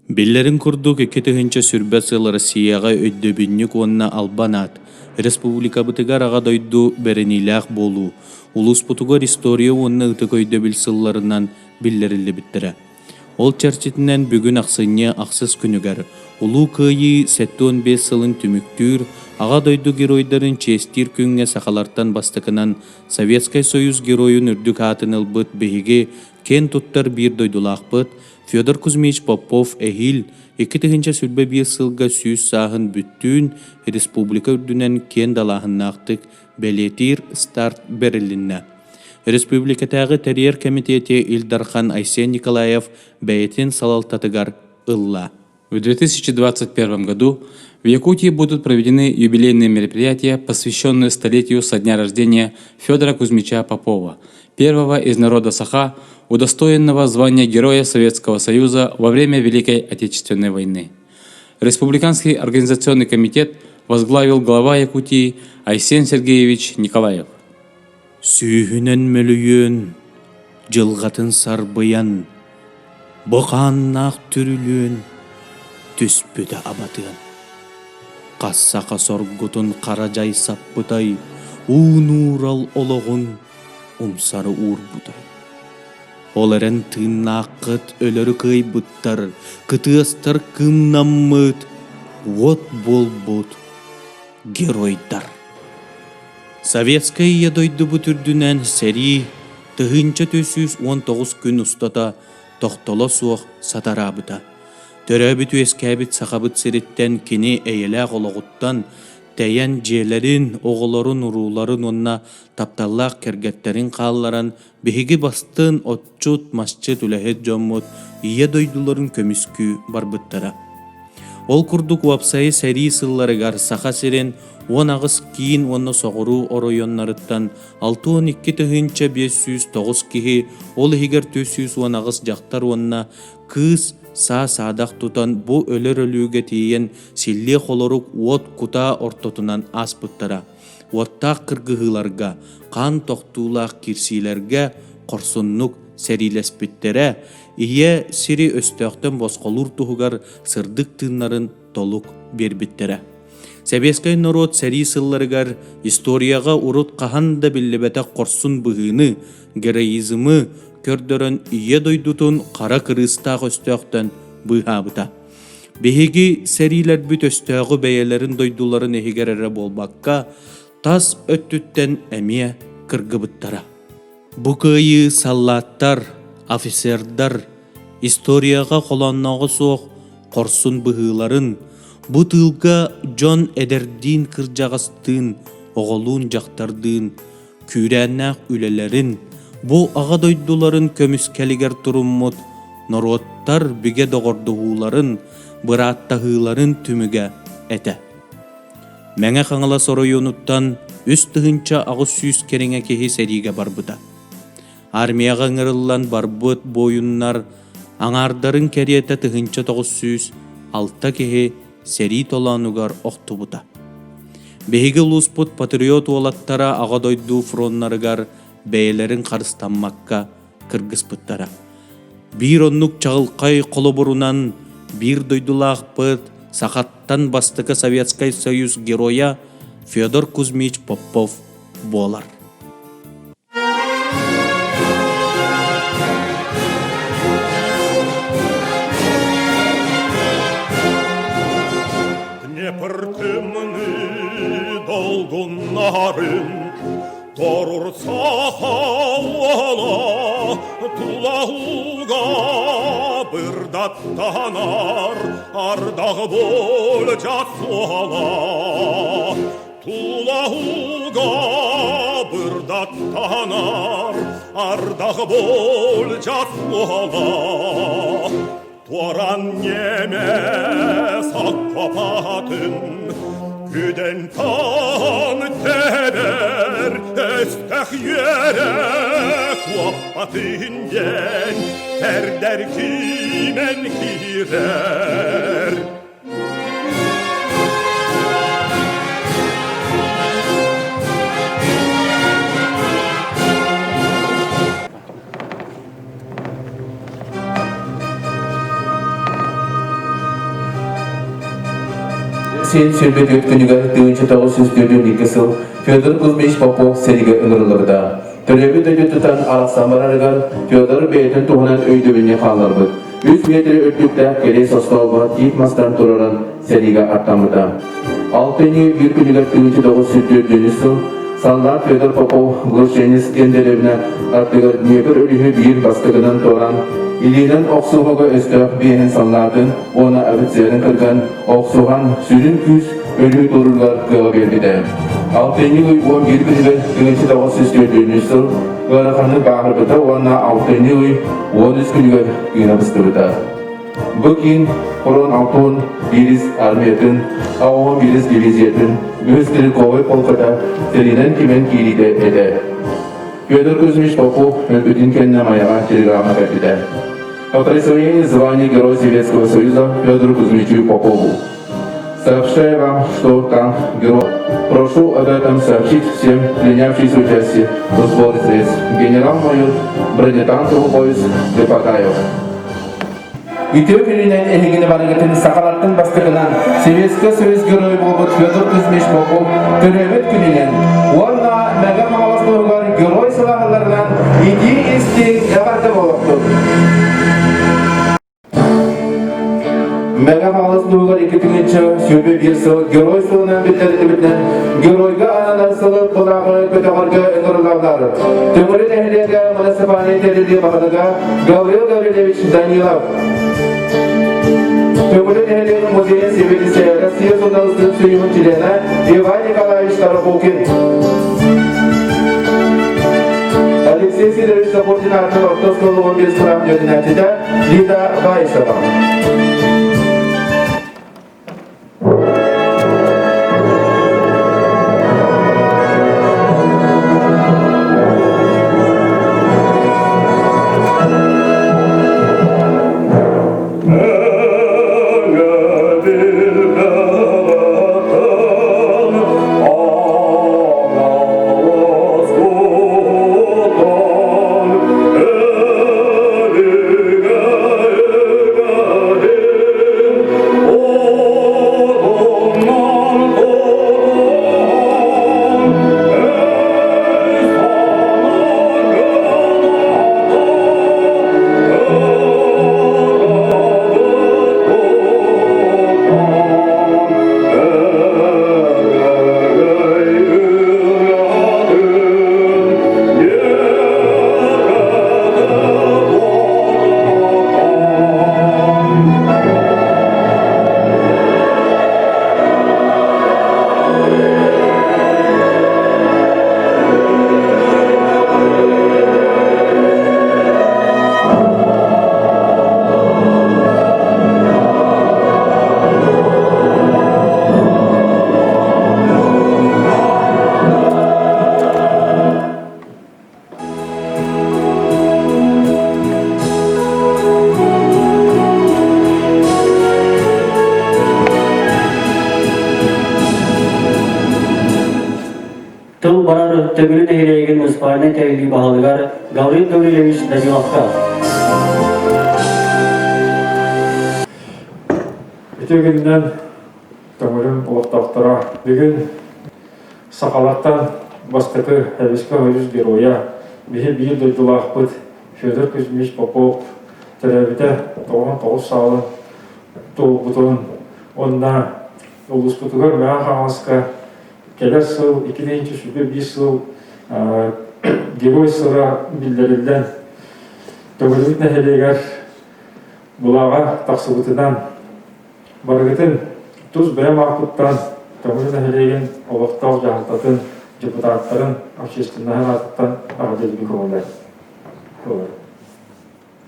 Биллэрин курдук, 2020 сыл Россияҕа өйдөбүнньүк уонна албан аат, республикабытыгар Аҕа дойду бэриниилээх буолуу, улууспутугар история уонна ытык өйдөбүл сылларынан биллэриллибиттэрэ. Ол чэрчитинэн бүгүн ахсынньы ахсыс күнүгэр Улуу Кыайыы 75 сылын түмүктүүр Аҕа дойду геройдарын чиэстиир күҥҥэ сахалартан бастакынан Советскай Союз Геройун үрдүк аатын ылбыт биһиги киэн туттар биир дойдулаахпыт Федор Кузьмич Попов эһиил 2021 сылга 100 сааһын бүттүүн республика үрдүнэн киэн далааһыннаахтык бэлиэтиир старт бэрилиннэ. Республикатааҕы тэрийэр кэмитиэти Ил Дархан Айсен Николаев бэйэтин салалтатыгар ылла. В 2021 году в Якутии будут проведены юбилейные мероприятия, посвященные столетию со дня рождения Федора Кузьмича Попова, первого из народа Саха, удостоенного звания Героя Советского Союза во время Великой Отечественной войны. Республиканский организационный комитет возглавил глава Якутии Айсен Сергеевич Николаев. Сүүһүнэн мөлүйүөн дьылҕатын сарбыйан, бу хааннаах түрүлүөн түспүтэ абатыан. Хас саха соргутун хара дьай саппытай, уу нуурал олоҕун умсары уурбутай. Ол эрэн тыыннааххыт өлөрү кыайбыттар, кытыастар кыымнаммыт, уот буолбут геройдар. Советскай Ийэ дойдубут үрдүнэн сэрии 1419 күн устата тохтоло суох сатараабыта. Төрөөбүт-үөскээбит Сахабыт сириттэн кини эйэлээх олоҕуттан тэйэн дьиэлэрин, оҕолорун, урууларын уонна тапталлаах кэргэттэрин хаалларан биһиги бастыын отчут, масчыт, үлэһит дьоммут Ийэ дойдуларын көмүскүү барбыттара. Ол курдук уопсайы сэрии сылларыгар Саха сирин 18 киин уонна соҕуруу оройуоннарыттан 62 509 киһи, ол иһигэр 418 дьахтар уонна кыыс саа-саадах тутан бу өлөр өлүүгэ тиийэн силлиэ холорук уот кутаа ортотунан ааспыттара. Уоттаах кыргыһыыларга, хаан тохтуулаах киирсиилэргэ хорсуннук сэриилэспиттэрэ, ийэ сири өстөөхтөн босхолуур туһугар сырдык тыыннарын толук биэрбиттэрэ. Сэбиэскэй норуот сэрии сылларыгар историяҕа урут хаһан да биллибэтэх хорсун быһыыны, героизмы көрдөрөн Ийэ дойдутун хара кырыыстаах өстөөхтөн быыһаабыта. Биһиги сэриилэрбит өстөөҕү бэйэлэрин дойдуларын иһигэр эрэ буолбакка, тас өттүттэн эмиэ кыргыбыттара. Бу кыайыы саллааттар, офицердар историяҕа холооннооҕо суох хорсун быһыыларын, бу тыылга дьон эдэрдиин кырдьаҕастыын, оҕолуун дьахтардыын күүрээннээх үлэлэрин, бу Аҕа дойдуларын көмүскэлигэр туруммут норуоттар бигэ доҕордоһууларын, бырааттаһыыларын түмүгэ этэ. Мэҥэ Хаҥалас оройуонуттан 3800 кэриҥэ киһи сэриигэ барбыта. Армияҕа ыҥырыллан барбыт буойуннар аҥаардарын кэриэтэ 1906 киһи сэрии толоонугар охтубута. Биһиги улууспут патриот уолаттара Аҕа дойду фроннарыгар бэйэлэрин харыстаммакка кыргыспыттара. Биир оннук чаҕылхай холобурунан биир дойдулаахпыт сахаттан бастакы Советскай Союз геройа Федор Кузьмич Попов буолар. Днепр тымныы долгуннарын Торур сахалала Тулауга бырдаттанар Ардах болжат суала Тулауга бырдаттанар Ардах болжат суала Туоран немес оккопатын Күдэн таан тэбэр Өстөх үөрэ куоппатын диэн Тэрдэр киимэн киирэр син 24 күнүгэр 1942 сыл Федор Кузьмич Попов сэриигэ ыҥырыллыбыта. Төрөөбүт дойдутуттан арахсан барарыгар Федор бэйэтин туһунан өйдөбүнньүк хаалларбыт. Үс миэтэрэ үрдүктээх кэлиэс остоолбо тиит мастан турарын сэриигэ аттаммыта. Алтынньы биир күнүгэр 1904 сыл саллаат Федор Попов Глушенец диэн дэриэбинэ аттыгар Днепр өрүһү биир бастакынан туораан, илиинэн охсуһууга өстөөх биэһин саллаатын уонна офицерын кырган, охсуһан сүрүн күүс өлүү туругар кыаҕы биэрбитэ. Алтынньы ый 11 күнүгэр 1904 сыл ыараханнык бааһырбыта уонна алтынньы ый 13 күнүгэр тыына быстыбыта. Бу киин Хорон Алтон биирис армиятын, АО биирис дивизиятын үһүс стрелковай полката сэриинэн кимэн киириитэ этэ. Федор Кузьмич Попов өлбүтүн кэннэ Майаҕа телеграмма кэлбитэ. О присвоении звания Герой Советского Союза Федору Кузьмичу Попову. Сообщаю вам, что танк Герой. Прошу об этом сообщить всем принявшимся участие в сборе средств. Генерал-майор бронетанковый поезд Депатаев. Үтүө күнүнэн эһигини барыгытын сахалартан бастакынан Советскай Союз Герой буолбут Федор Кузьмич Попов төрөөбүт күнүнэн уонна Мэҥэ Хаҥалас туһугар Герой сылаһалларынан итии истиҥ эҕэрдэ буолуохтун! Мэҥэ Хаҥалас туһугар 2021 сыл Герой сылынан биллэриллибитинэн Геройга ананар сылы былааҕы көтөҕөргө ыҥырыллаллар. Төҥүрү нэһилиэгэ муниципальнай тэриллии баһылыга Гаврил Гаврильевич Данилов. Төҥүрү нэһилиэгин музейын сэбиэдиссэйэ Россия суруналыыстарын союһун чилиэнэ Иван Николаевич Тарабукин. Алексей Сидорович Сапожин аатынан орто оскуола 15 кылаах үөрэнээччитэ Лида Баишева. Тыл барар Төҥүлү нэһилиэгин муниципальнай тэриллии баһылыгар Гаврил Гаврильевич Даниловка. Ити күнүнэн Төҥүлүм олохтоохторо бүгүн сахалартан бастакы Советскай Союз геройа, биһи биир дойдулаахпыт Федор Кузьмич Попов төрөөбүтэ 99 саалын туолбутун уонна улууспутугар Мэҥэ Хаҥаласка кэлэр сыл 2021 сыл Герой сыла биллэриллэн Төҥүлүбүт нэһилиэгэр былааҕа тахсыбытынан Барыгытын тус бэйэм ааппыттан Төҥүлү нэһилиэгин олохтоох дьаһалтатын депутаттарын общественноһын аатыттан эҕэрдэлиибин көҥүллээн.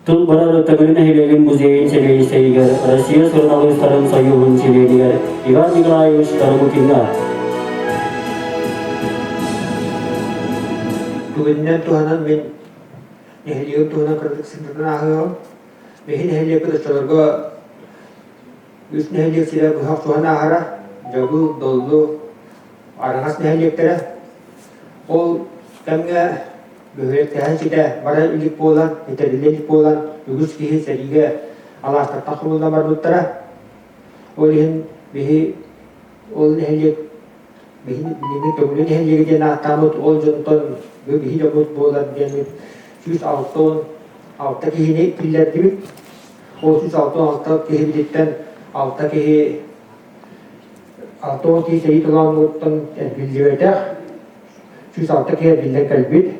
Тыл барар Төҥүлү нэһилиэгин музейын сэбиэдиссэйигэр Россия суруналыыстарын сойууһун чилиэнигэр Иван Николаевич Тарабукиҥҥа Бүгүнүнэн туһанан мин нэһилиэгим туһунан кыратык сырдатан ааһыаҕым. Биһи нэһилиэкпит оччолорго Үс нэһилиэк сирэ быһа охсуһан ааһара, Дьабыл, Доллу, Араҥас нэһилиэктэрэ. Ол кэмҥэ бөһүөлэктэһэн ситэ бара илик буолан, этэриллэ илик буолан, үгүс киһи сэриигэ алаастартан хомуллан барбыттара. Ол иһин биһи Ол нэһилиэк билиҥҥи Төҥүлү нэһилиэгэ диэн ааттаабыт ол дьонтон бу биһи дьоммут буолар диэммит 166 киһини киллэрдибит. Ол 166 киһибититтэн алта киһи 60 киһи сэрии толоонуттан эргиллибэтэх, 106 киһи эргиллэн кэлбит.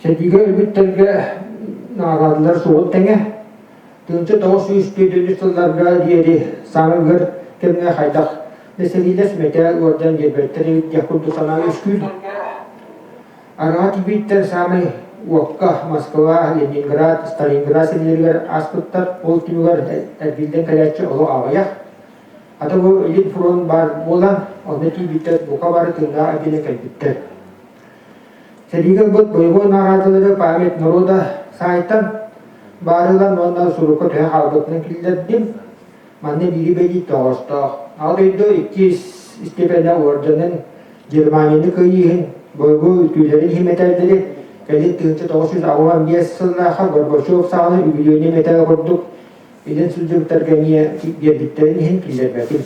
Сэриигэ өлбүттэргэ наҕараадалар суол тэҥэ. 1944 сылларга диэри саҥа ыар кэмҥэ хайдах да сэриилэс мэтээл уордьан биэрбэттэр эбит диэх курдук санаа үөскүүр. Арҕаа тибииттэн саамай уокка Москва, Ленинград, Сталинград сэриилэригэр ааспыттар. Ол түмүгэр эргиллэн кэлээччи олох аҕыйах. Ата бу Илин фронт баар буолан, онно тиийбиттэр бука бары тыыннаах эргиллэн кэлбиттэр. Сэриигэ ылбыт боевой наҕараадалары «Память народа» саайтан баарылан уонна сурукка түһэ хаалбытынан киллэрдим. Манна биири бэлиит тоҕоостоох. Аҕа дойду иккис степенэ уордьанын Германияны кыайыыһын бойобуой үтүөлэрин иһин мэтээллэри кэлин 1985 сыллаахха Горбачев саҕана үбүлүөйнэй мэтээл курдук илин сылдьыбыттарга эмиэ биэрбиттэрин иһин киллэрбэтим.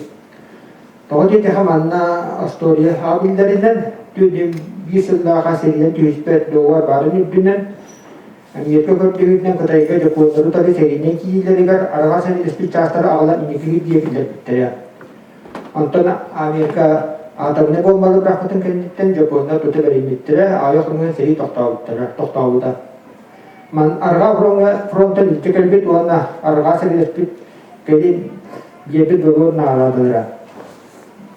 Тоҕо диэтэхэ манна остуоруйа аҕа биллэринэн биир сыллаахха сиринэн түһүспэт доҕор баарын үрдүнэн Америка көрдөһүүтүнэн Кытайга дьоппуоннары утары сэриинэн киириилэригэр араҕас сэриилэспит чаастары аҕалан инники диэки киллэрбиттэрэ. Онтон Америка атомнай буомбалы бырахпытын кэнниттэн дьоппуоннар тута бэриммиттэрэ, аҕыйах хонугунан сэрии тохтообуттара, тохтообута. Ман арҕаа фроҥҥа фронтан илдьэ кэлбит уонна арҕаа сэриилэспит кэлин диэбит доруор наҕараадалара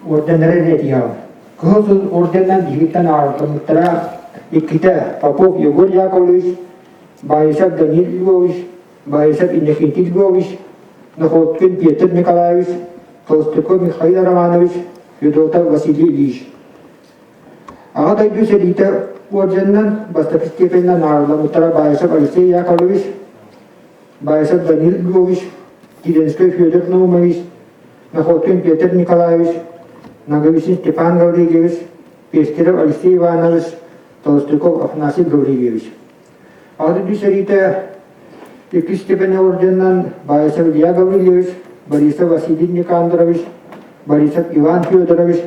орденнара эрэ этиэҕим. Кыһыл Сул орденынан биһигиттэн ааҕыллыбыттара иккитэ Попов Егор Яковлевич, Баишев Данил Львович, Баишев Иннокентий Львович, Находкин Петр Николаевич, Толстяков Михаил Романович, Федотов Василий Ильич. Аҕа дойду сэриитэ орденынан бастакы степенинэн ааҕыллыбыттара Баишев Алексей Яковлевич, Баишев Данил Львович, Киренскэй Федор Наумович, Находкин Петр Николаевич, Ноговицын Степан Гаврильевич, Пестерев Алексей Иванович, Толстяков Афанасий Гаврильевич. Аҕа дойду сэриитэ иккис степени орденынан Баишев Илья Гаврильевич, Борисов Василий Никандрович, Борисов Иван Федорович,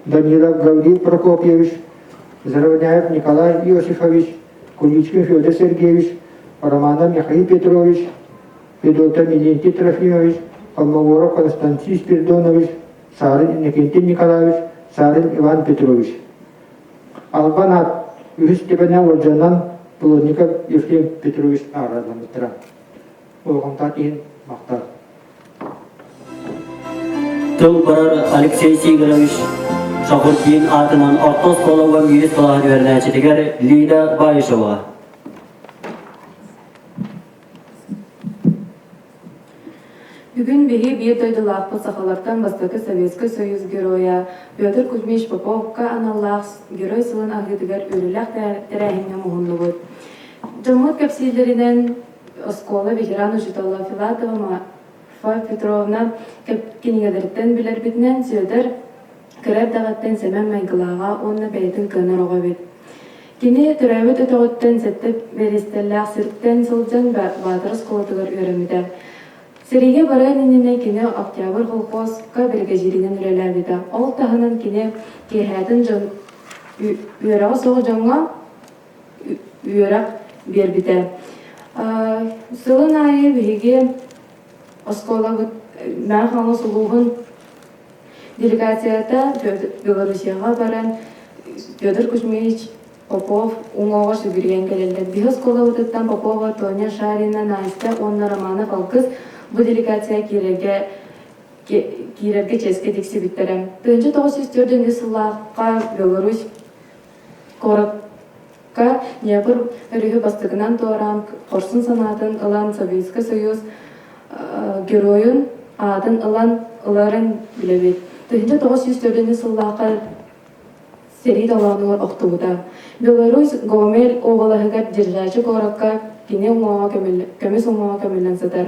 Данилов Гаврил Прокопьевич, Заровняев Николай Иосифович, Куличкин Федор Сергеевич, Романов Михаил Петрович, Федотов Милентий Трофимович, Холмогоров Константин Спиридонович, Сарын Иннокентий Николаевич, Сарын Иван Петрович. Албан аат үһүс степенэ уордьанынан Плотников Ефрем Петрович ааҕарламмыттара. Улахантаат иһин махтал. Тыл барар Алексей Сидорович Шахурдин аатынан орто оскуола уон биирис кылааһын үөрэнээччитигэр Лида Баишева. Бүгүн биһи биир дойдулаахпыт сахалартан бастакы Советскай Союз Геройа Петр Кузьмич Поповка аналлаах Герой сылын аһыытыгар үөрүүлээх тэрээһиҥҥэ муһуннубут. Дьоммут кэпсииллэринэн оскуола ветеран учуутала Филатова Марфа Петровна кинигэлэриттэн билэрбитинэн Сүөдэр кыра эрдэҕиттэн сэмэн майгылааҕа уонна бэйэтин кыанар оҕо эбит. Кини төрөөбүт өтөҕүттэн сэттэ биэрэстэлээх сиртэн сылдьан Баатыр оскуолатыгар үөрэммитэ. Сэриигэ барыан иннинэ кини Октябрь колхозка биригэдьииринэн үлэлээбитэ. Ол таһынан кини киэһээтин дьон үөрэҕэ суох дьоҥҥо үөрэх биэрбитэ. Сылын аайы биһиги оскуолабыт Мэҥэ Хаҥалас улууһун делегацията Белоруссияҕа баран Петр Кузьмич Попов уҥуоҕар сүгүрүйэн кэлэллэр. Биһи оскуолабытыттан Попова Тоня Шарина, Настя уонна Романов Алгыс бу делегация киирэргэ киирэргэ чиэскэ тиксибиттэрэ. 1904 сыллаахха Беларусь куоракка Днепр өрүһү бастакынан туораан хорсун санаатын ылан Советскай Союз геройун аатын ылан ыларын билэбит. 1904 сыллаахха сэрии толоонугар охтубута. Беларусь Гомель уобалаһыгар Держачи куоракка кини уҥуоҕа көмүс уҥуоҕа көмүллэн сытар.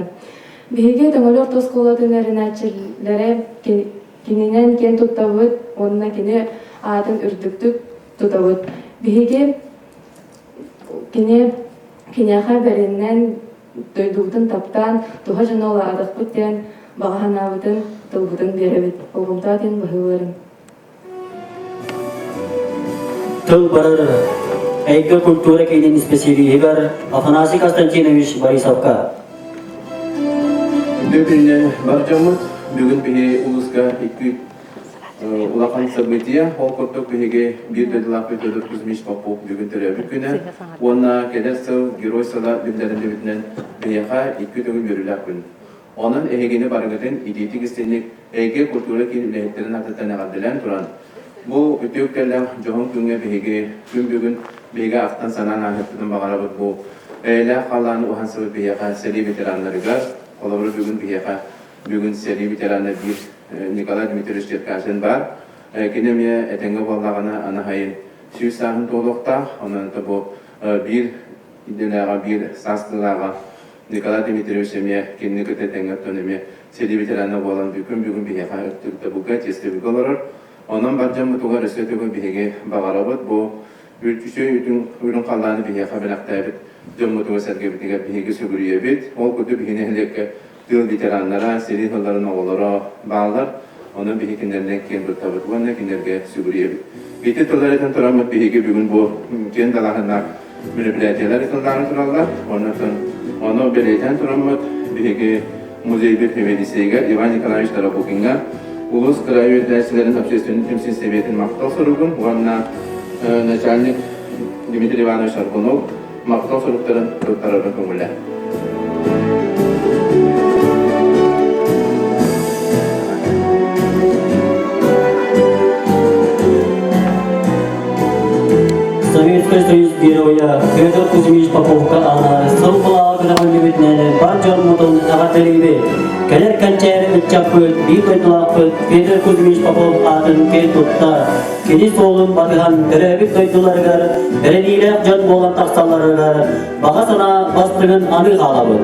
Биһиги Төҥөлө орто оскуолатын үөрэнээччилэрэ кининэн киэн туттабыт уонна кини аатын үрдүктүк тутабыт. Биһиги кини киниэхэ бэринэн дойдубутун таптаан туһа дьоно улаатыахпыт диэн. Баҕа санаабытын, тылбытын биэрэбит. Болҕомтоҕо диэн баһыыларын. Тыл барар эйгэ культура киинин исписэлииһигэр Афанасий Константинович Борисовка. Үтүө күнүнэн бар дьоммут. Бүгүн биһи улууска икки улахан событие. Ол курдук биһиги биир дойдулаахпыт Федор Кузьмич Попов бүгүн төрөөбүт күнэ уонна кэлэр сыл Герой сыла биллэриллибитинэн биһиэхэ икки төгүл үөрүүлээх күн. Онон эһигини барыгытын итиитик-истиҥник Эйгэ культура киин үлэһиттэрин аатыттан эҕэрдэлээн туран, бу үтүө үктэллээх дьоһун күҥҥэ биһиги күн бүгүн биһиги ахтан-санаан ааһыахпытын баҕарабыт бу эйэлээх халлааны уһансыбыт биһиэхэ сэрии ветераннарыгар, холобура бүгүн биһиэхэ бүгүн сэрии ветерана биир Николай Дмитриевич Черкашин баар. Кини эмиэ этэҥҥэ буоллаҕына анаһайын 100 сааһын туолуохтаах, онон бу биир идэлээҕэ, биир саастыылааҕа Николай Дмитриевич эмиэ кинини кытта тэҥҥэ оттон эмиэ сэрии ветерана буолан бүгүн бүгүн биһиэхэ өттүгүтэ тиэстэбилгэ олорор. Онон бар дьоммутугар өссө төгүл биһиги баҕарабыт бу үчүгэй үтүн үрүҥ халлааны биһиэхэ бэлэхтээбит дьоммутугар-сэргэбитигэр биһиги сүгүрүйэбит. Ол курдук биһиги нэһилиэккэ тыыл ветераннара, сэрии сылларын оҕолоро бааллар. Онон биһиги кинилэринэн киэн туттабыт уонна кинилэргэ сүгүрүйэбит. Ити тыллар этэн тураммыт биһиги бүгүн бу киэн далааһыннаах мероприятиелар ытыллаары тураллар. Онон ону бэлиэтээн тураммыт биһиги музейбыт сэбиэдиссэйигэр Иван Николаевич Тарабукиҥҥа улуус кыраайы үөрэтээччилэрин общественнай түмсүү сэбиэтин махтал суругун уонна начальник Дмитрий Иванович Аргунов махтал суруктарын туттарарын көҥүлэ. Советский Союз Героя Федор Кузьмич Поповка анаан сыл былааҕа көтөҕүллүбүтүнэн бар дьоммутун эҕэрдэлиибит. Кэлэр кэнчээри ыччаппыт, биир дойдулаахпыт Федор Кузьмич Попов аатын киэн тутта, Кини суолун батыһан төрөөбүт дойдуларыгар бэриниилээх дьон буолан тахсалларыгар баҕа санаа бастыҥын аныы хаалабыт.